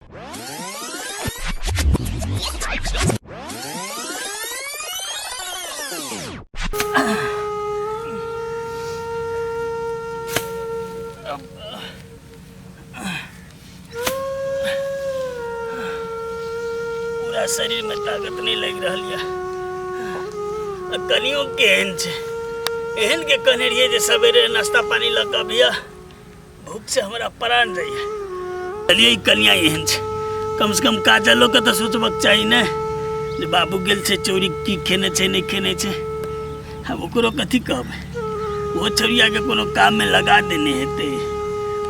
पूरा शरीर में ताकत नहीं लग रहा यऽ आ कनियो केहन छै एहन के कहने रहियै जे सवेरे नाश्ता पानी लऽ कऽ अबियऽ भूख से हमरा प्राण जाइए। चलिए, ई कनिया एहन छै, कम से कम काजलो के तऽ सोचबाक चाही ने जे बाबू गेल छै चोरी की खेने छै नहि खेने छै। आब ओकरो कथी कहबै, ओहो छौड़ियाके कोनो काममे लगा देने हेतै,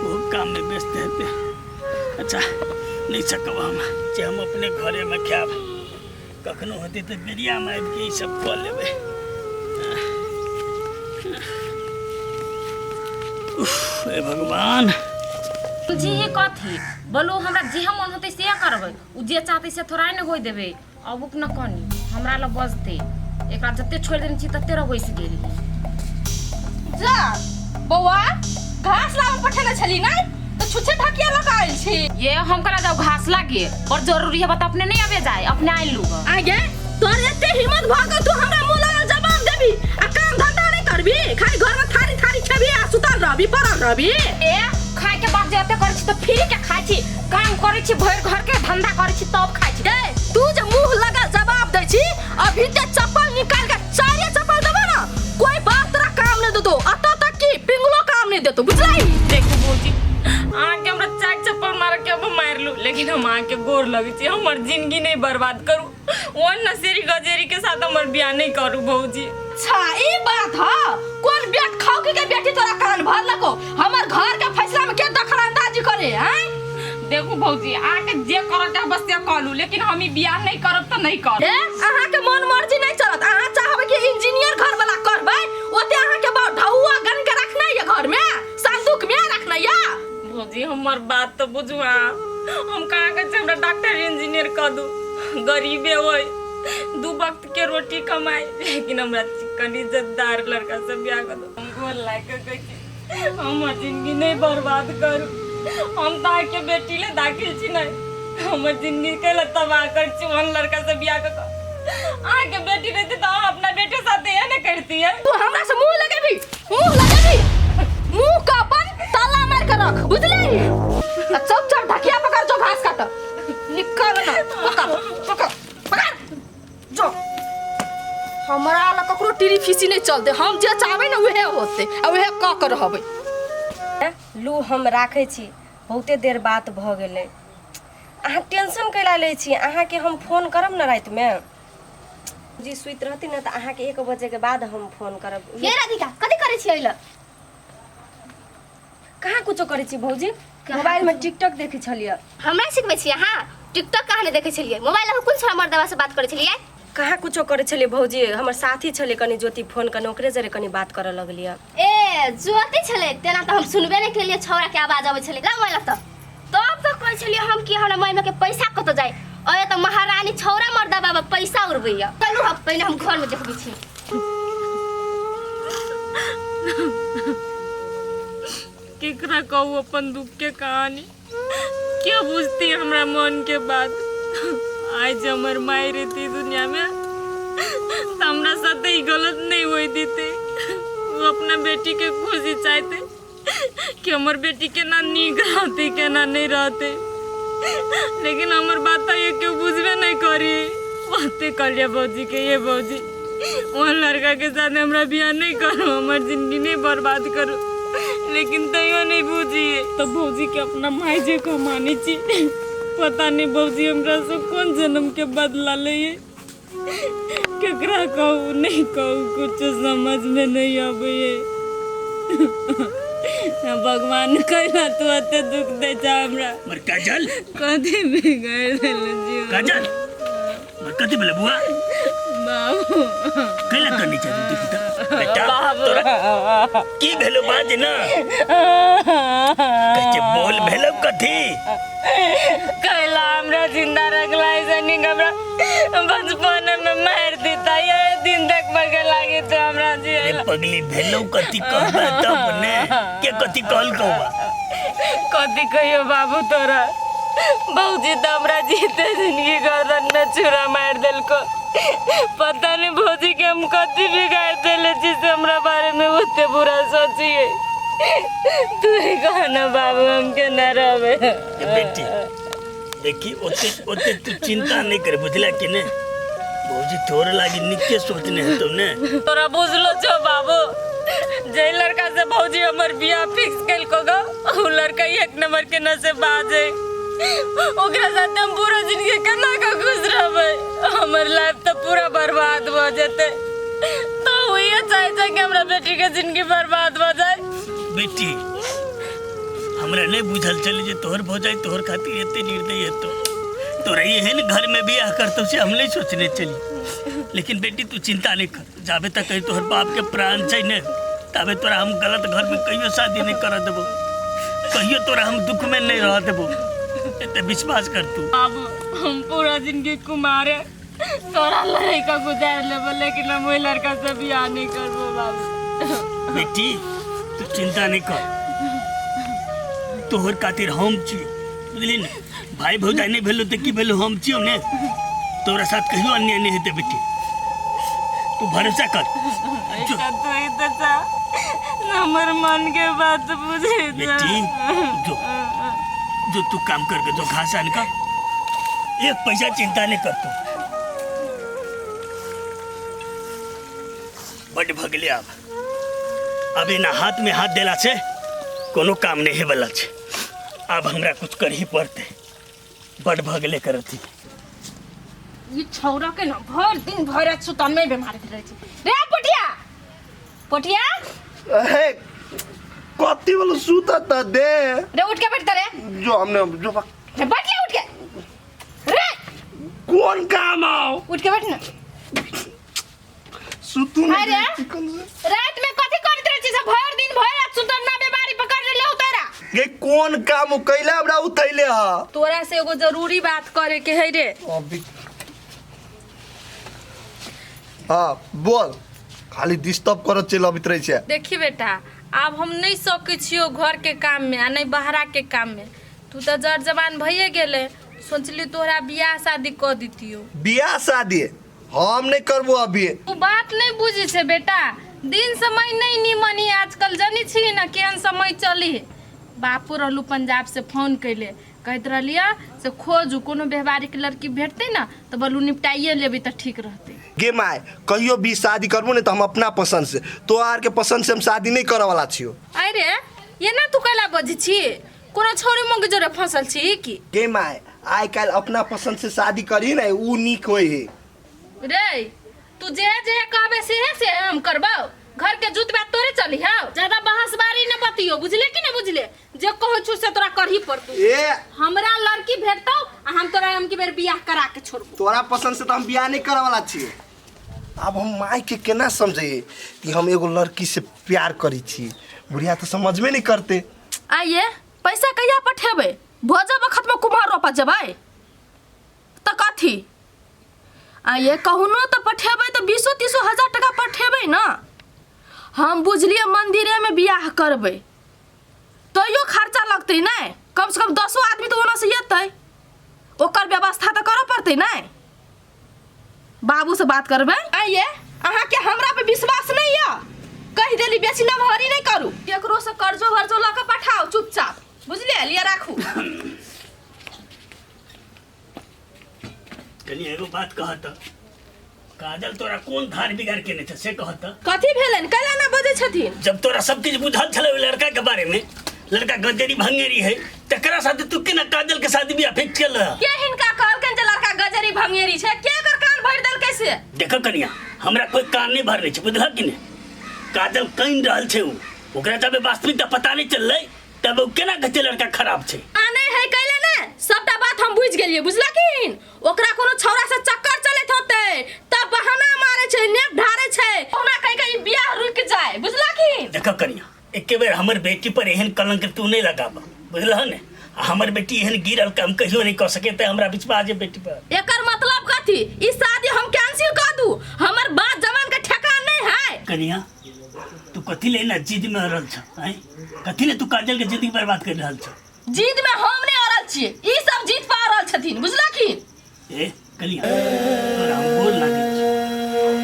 ओहो काममे व्यस्त हेतै। अच्छा, नहि सकब हम जे हम अपने घरेमे खायब, कखनो हेतै तऽ बेरियामे आबिके ई सब कऽ लेबै। उफ, हे भगवान। जी ये कथी बोलू, हमरा जे मन होतै से करबै, उ जे चाहतै से थोड़ा ने होय देबै। अबुक न कनी हमरा लग बजतै, एकरा जते छोड़ि देने छी तते रवैस गेल। जा बौआ, घास लाबऽ पठेने छली नै तऽ छुच्छे ढकिया लऽ कऽ आयल छी। ये हम करा जाऊ घास लागे, बड़ जरूरी है बता, अपने नहीं आवे जाए, अपने आइन लूगा। आगे तोर एते हिम्मत भऽ गेल, तू हमरा मुँह लगल जवाब देबी आ काम धंधा नहि करबी, खाली घर में थारी थारी खेबी आ सुतल रहबी पड़ल रहबी। ए खाए के बाद जे एते करै छी तऽ फ्री के खाइ छी, काम करै छी, भरि घर के धंधा करै छी तब खाइ छी। ए तू जे मुँह लगल जवाब दै छी, अभी ते चप्पल निकाल के चारे चप्पल देबो ना, कोई बात तोरा काम नहीं देतो, अतः तक कि पिंगलो काम नहीं देतो, बुझलाई? देखू भौजी, अहाँके हमरा चारि चप्पल मार के अब मारलू, लेकिन हम अहाँके गोर लगै छी, हमर जिंदगी नहीं बर्बाद करू, ओहन नशेरी गजेरी के साथ हमर बियाह नहीं करू भौजी। अच्छा ई बात ह, कोन बेट खाओ के बेटी तोरा कान भरलको, हमर घर के फैसला में के दखल अंदाजी करे हैं? देखू भौजी, अहाँके जे करऽ के बस से कहलू, लेकिन हम ई बियाह नहीं करब तऽ नहीं करब। ए अहाँ के मन मर्जी नहीं चलत, अहाँ चाहबै कि इंजीनियर घर वाला करबै, ओते अहाँ के बाप ढौआ गन के रखना ये घर में, संदूक में रखना ये। भौजी हमर बात तो बुझू अहाँ, हम कहाँ कहै छी हमरा डॉक्टर इंजीनियर कऽ दू, गरीबे होय दू वक्त के रोटी कमाए, लेकिन हमरा चिकन इज्जतदार लड़का से बियाह कऽ दू। हम गोर लागि कऽ कहै छी हमर जिंदगी नहीं बर्बाद करू, हम तऽ अहाँके बेटी ले दाखिल छी नहीं, हमर जिंदगी के ले तबाह कर छी ओहन लड़का से बियाह कऽ कऽ। अहाँके बेटी रहती तऽ अहाँ अपना बेटे साथे एहने करती है। तू हमरा से मुंह लगेबी, मुंह लगेबी, मुंह का अपन ताला मार के रख, बुझली? आ चुपचाप ढकिया पकड़ जो घास काट निकल ना, पकड़ पकड़ पकड़ जो। हमरा लग ककरो टीरी फीसी नहीं चलते, हम जे चाहबै ना उहे होते आ उहे कऽ के रहबै। लू हम राखै छी, बहुते देर बात भऽ गेलै, अहाँ टेंशन कैला लै छी? अहाँके हम फोन करब ने रातिमे, जी सुति रहती ने तऽ अहाँके 1 बजेके बाद हम फोन करब। ये राधिका, कथी करै छी अइला? कहाँ कुछो करै छी भौजी, मोबाइल में टिकटॉक देखै छलियै। हमरा सिखबै छी अहाँ? टिकटॉक कहाँ नहि देखै छलियै? मोबाइल लऽ कोन छोरा मर्दवा से बात करै छलियै? कहाँ कुछो करै छलियै भौजी, हमर साथी छलै कनि ज्योति फोन कने, ओकरे जरे कनि बात करऽ लगलियै। ए ज्योति छलै, तेना तऽ हम सुनबे नहि केलियै, छौड़ा के आवाज अबै छलै। ला मोबाइल तऽ तब तऽ कहै छलियै हम कि हमरा माय के पैसा कतऽ जाय, अरे तऽ महारानी छौड़ा मर्दा बाबा पैसा उड़बैया। चलू हम पहिने हम घर में देखबै छी। केकरा कहू अपन दुख के कहानी, के बुझती हमरा मन के बात? आज हमर माय रहती दुनिया में तो हमरा साथ ई गलत नहीं होई देते, वो अपना बेटी के खुशी चाहते कि हमर बेटी केना नीक रहते केना नहीं रहते, लेकिन हमर बात तो ये क्यों बुझबे नहीं करी। बाते कहलिए भौजी के, ये भौजी वह लड़का के साथ हमरा बियाह नहीं करो, हमर जिंदगी नहीं बर्बाद करो, लेकिन तैयो नहीं बुझिए। तो भौजी के अपना माय जे को माने छी, पता नहीं भौजी हमरा से कौन जन्म के बदला ले, केकरा कहू नहीं कहू कुछ समझ में नहीं आवे। भगवान कैला तू एते दुख दे छा हमरा। मर काजल कथी बिगड़ देल जी? काजल मर कथी भेलै बुआ? बाबू कैला करनी छै तू देखी त बेटा, तोरा की भेलो बाज ना, कहै छै बोल भेलो कथी? कैला हमरा जिंदा रखला ऐसा नहीं, हमरा बचपन में मार देता, ये दिन तक बगे लागे तो हमरा जी। अरे पगली भेलो कथी कहबे तब ने, के कथी कहल कहबा? कथी कहियो बाबू तोरा, भौजी तो हमरा जीते जिंदगी गर्दन में छुरा मार देलको। पता नहीं भौजी के हम कथी बिगाड़ देले जिससे हमरा बारे में ओते बुरा सोचिए। तू ही कह ना बाबू, हम के ना रहबे। ए बेटी देखी, ओते ओते तू चिंता नहीं कर, बुझला कि ने? भौजी तोरे लागी निके सोचने हेतौ ने। तोरा बुझलो छो बाबू, जे लड़का से भौजी हमर बियाह फिक्स केलको गो, उ लड़का एक नंबर के नशे बाजे। ओकरा साथ हम पूरा जिंदगी केना के खुश रहबै? हमर लाइफ तो पूरा बर्बाद भ जेतै। तो वही चाहे छै कि हमरा बेटी के जिंदगी बर्बाद भ जाए। बेटी हमरा नहीं बुझल चले जे तोहर भौजाई तोहर खातिर एते निर्दयी हेतौ। तोरा एहन घर में बियाह करतौ से हम नहीं सोचने चली। लेकिन बेटी तू चिंता नहीं कर, जाबे तक कहीं तोहर बाप के प्राण छै ने ताबे तोरा हम गलत घर में कहियो शादी नहीं कर देबो, कहियो तोरा हम दुख में नहीं रह देबो, एते विश्वास कर तू। बाबू हम पूरा जिंदगी कुमारे तोरा लड़का गुजार लेबो, लेकिन हम वही लड़का से बियाह नहीं करबो बाबू। बेटी तू चिंता नहीं कर, तोहर खातिर हम छी, बुझली ने? भाई भौजाई नहीं भेलो तो की भेलो, हम छियौ ने, तोरा साथ कहियो अन्याय नहीं हेतै बेटी, तू भरोसा कर। जो तू ही तो चा हमर मन के बात बुझे जा। बेटी जो जो तू काम करके जो घास आन का एक पैसा चिंता नहीं कर तू। बड भगले अब अब एना हाथ में हाथ देला से कोनो काम नहीं हेवला छे, अब हमरा कुछ कर ही पड़ते। बड भगले करती ई छौरा के ना भर दिन भर रात सुतन में बीमार रहै छै। रे पटिया पटिया, ए कति वाला सुता त दे। रे उठ के बैठ रे। जो हमने जो रे बैठ ले उठ के। रे कौन काम आओ, उठ के बैठ ना। सुतू नहीं। अरे रात में कथी करत रहै छी सब भर दिन भर रात सुतन ना बीमारी पकड़ ले उतारा। ये कौन काम कैला हमरा उठैले ह? तोरा से एगो जरूरी बात करे के है रे। अभी हां बोल, खाली डिस्टर्ब करत चल अबित रहे छै। देखी बेटा, आब हम नहीं सकै छियो घर के काम में आ नहीं बाहरा के काम में। तू तो जर जवान भइए गेले, सोचली तोरा बियाह शादी क दितियो। बियाह शादी हम नहीं करबो अभी। तू बात नहीं बुझी छे बेटा, दिन समय नहीं नीमन है आजकल, जानी छी ना केहन समय चली है। बापू रहलू पंजाब से फोन कैले, कहत रहलिया से खोजू कोनो व्यवहारिक लड़की भेटते ना तो बोलू निपटाइए लेबी तो ठीक रहते। गे my, कहियो भी शादी करबो ने तो हम अपना पसंद से, तोहार के पसंद से हम शादी नहीं करे वाला छियो। अरे ये ना तू कैला बजै छी, कोनो छोरी मंग जोरे फसल छी की? गे my, आइ काल्हि अपना पसंद से शादी करी ने ऊ नीक होय है। रे तू जे जे कहबे सेहे से हम करबौ, घर के जूत बात तोरे चली हां। ज्यादा बहसबारी न बतियो, बुझले कि न बुझले? जे कहै छु से तोरा करही पड़तौ। ए हमरा लड़की भेटतौ आ हम तोरा हम की बेर बियाह करा के छोड़बो। तोरा पसंद से तो हम बियाह नहीं करे वाला छियै। अब हम माई के केना समझिए कि हम एगो लड़की से प्यार करी छी, बुढ़िया तो समझ में नहीं करते। आइए पैसा कहिया पठेबै? भोजा बखत में कुम्हर रोपा जबै तऽ कथी? आइए कहुनो तऽ पठेबै तऽ 20-30 हजार टका पठेबै ना। हम बुझलिए मंदिरे में बियाह करबै तैयो खर्चा लगतै नै, कम से कम 10 आदमी तऽ ओना से एतै, ओकर व्यवस्था तऽ करऽ पड़तै नै। बाबू से बात करबै। आइए अहाँके हमरा पे विश्वास नहीं यऽ, कहि देली बेसी नमहरी नहीं करू, केकरो से कर्जो वर्जो लऽ कऽ पठाउ चुपचाप, बुझलिए? लिअ राखू। कनी एगो बात कहत, काजल तोरा कोन धार बिगाड़ केने छै से कहत? कथी भेलनि कैला ना बजै छथिन? जब तोरा सब किछु बुझल छलै ओहि लड़का के बारे में, लड़का गजेरी भंगेरी है, तकरा साथे तू केना काजल के शादी बियाह फिक्स केल? के हिनका कहलकनि जे लड़का गजेरी भंगेरी छै? के एकर कान भरि देलकै से? देख कनिया, हमरा कोई कान नहीं भरने छै, बुझलक कि नहीं? काजल कनि रहल छै उ, ओकरा जब वास्तविकता पता नहीं चललै तब उ केना कहै लड़का खराब छै। आने है कैला ने सबटा बात हम बुझि गेलियै, बुझलखिन? ओकरा कोनो छौड़ा से चक्कर चलैत होतै तब बहाना मारै छै, नेप ढारै छै, ओना कहि कहि बियाह रुकि जाय, बुझलखिन? देख कनिया, एके बेर हमर बेटी पर एहन कलंक तू नहीं लगाब, बुझलह ने? आ हमर बेटी एहन गिरल काम कहियो नहीं कऽ सके, ते हमरा विश्वास है बेटी पर। एकर मतलब कथी? ई शादी हम कैंसिल कऽ दू? हमर बात जवान के ठेकान नहीं है। कनिया तू कथी ले ना जिद में अड़ल छ? आँय कथी ले तू काजल के जिंदगी बर्बाद कर रहल छ? जिद में हम नहीं अड़ल छियै। ई सब जीत पा रहल छथिन, बुझलखिन? ए कनिया, तोरा हम गोर लागै छी,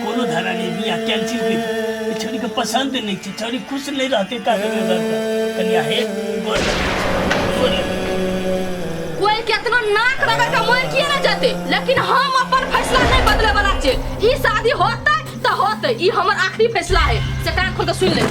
कोनो धरा नहि, बियाह कैंसिल करि दे। ई छौड़ी के पसंद नहि छै, छौड़ी खुश नहि रहतै ता रहतै। कनिया हे, गोर लागै छी, गोर लागै छी। कोई केतनो नाक रगड़ के मर किए ना जेते, लेकिन हम अपन फैसला नहीं बदले वाला छियै। ई शादी होतै त होतै, ई हमर आखिरी फैसला है, से कान खोल के सुन ले।